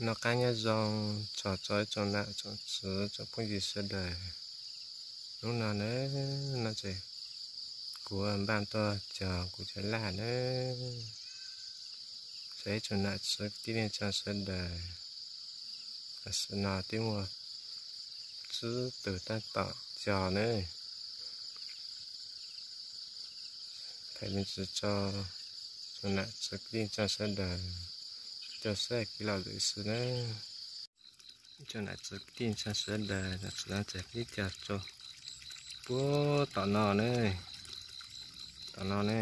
Noj qab nyob zoo txog rau ib tsoom nam tsoom tswv tsoom phooj ywg sawv daws. Hnub no na, no ces kuv npaj tuaj cog kuv cov laj na. Txog ib tsoom nam tsoom kwv tij neej tsa sawv daws, tam sim no twb muaj tsib tug tab tom cog na. Thaij me ntsis rau tsoom nam tsoom kwv tij neej tsa sawv daws, cog saib kev lom zem xwb na. Tsoom nam tsoom kwv tij neej tsa sawv daws, tam sim no ces peb cog rau puag tom no ne, tom no ne.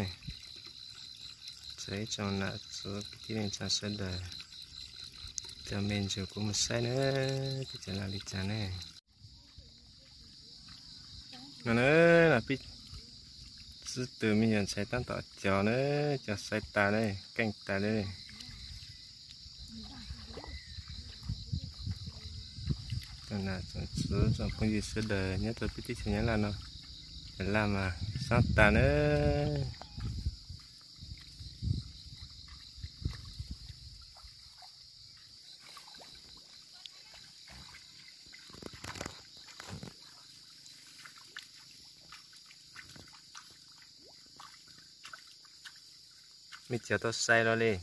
Txog ib tsoom nam tsoom kwv tij neej tsa sawv daws, cov me ntsis kuv mus saib na, peb cog laj li cas ne. No na, no peb tsib tug me nyuam ntxhais tab tom cog na, cog saib tas ne, keej tas ne. Tsoom nam tsoom tswv tsoom phooj ywg sawv daws nyob rau peb teb chaws Nyab Laj no, cov laj mas sab tas na. Mej cog tau sai los li.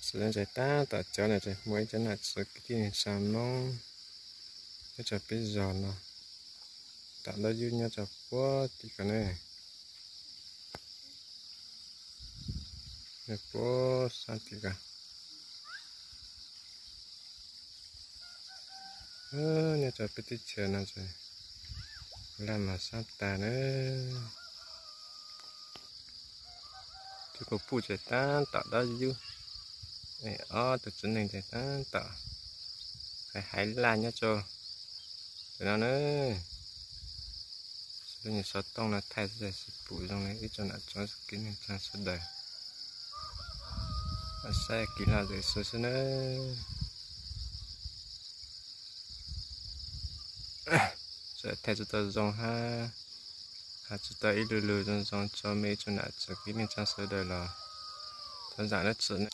Xwm ntxhais tab tom cog no ces muaj ib cov nam tsoom kwv tij neej tsa Hmoob nyob rau peb zos no, tom ntaub yub nyob rau puag tim ko ne, puag sab tim ko. Nyob rau peb teb chaws no ces laj mas sab tas na. Tus kuv pum ces tab tom ntaub yub, ob tug txiv neej ces tab tom hais hais laj nyob rau ntawm no na. Lub nyuag xov tooj no thaij xwb ces tsis pum zoo li, ib tsoom nam tsoom kwv tij neej tsa sawv daws saib kev lom zem xwb xwb na. Txawm thaij tsis tau zoo hab, hab tsis tau ib lu lug zoo zoo rau mej ib tsoom nam tsoom kwv tij neej tsa sawv daws los thov zam lub txim na.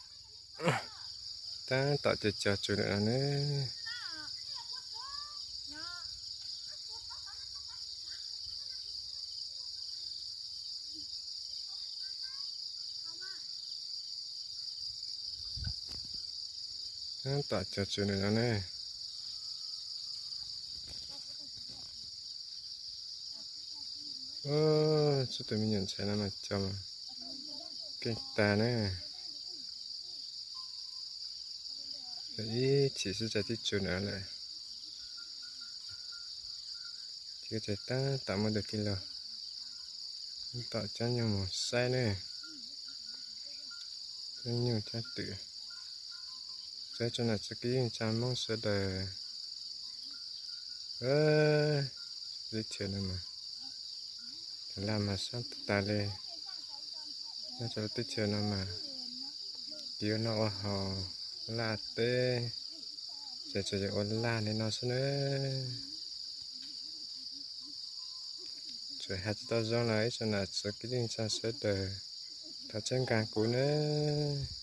Tab tom cog cog tsum ntawm no ne. Tab tom cog tsum ntawm no ne. Tsib tug me nyuam ntxhais no mas cog mas keej tag na. Cog ib chim xwb txog tib tsum ntawm no lawm. Ces tab tom muaj tus tij laug tab tom cab nyuj mus saib ne. Cab nyuj cab twm. Txog ib tsoom nam tsoom kwv tij neej tsa Hmoob sawv daws, teb chaws no mas laj mas sab tas li. Nyob rau lub teb chaws no mas kev ua noj ua haus, laj teb, ces tsuas yog ua laj li no xwb na. Txawm hais tsis tau zoo los ib tsoom nam tsoom kwv tij neej tsa sawv daws thov txhawb nqa kuv nawb.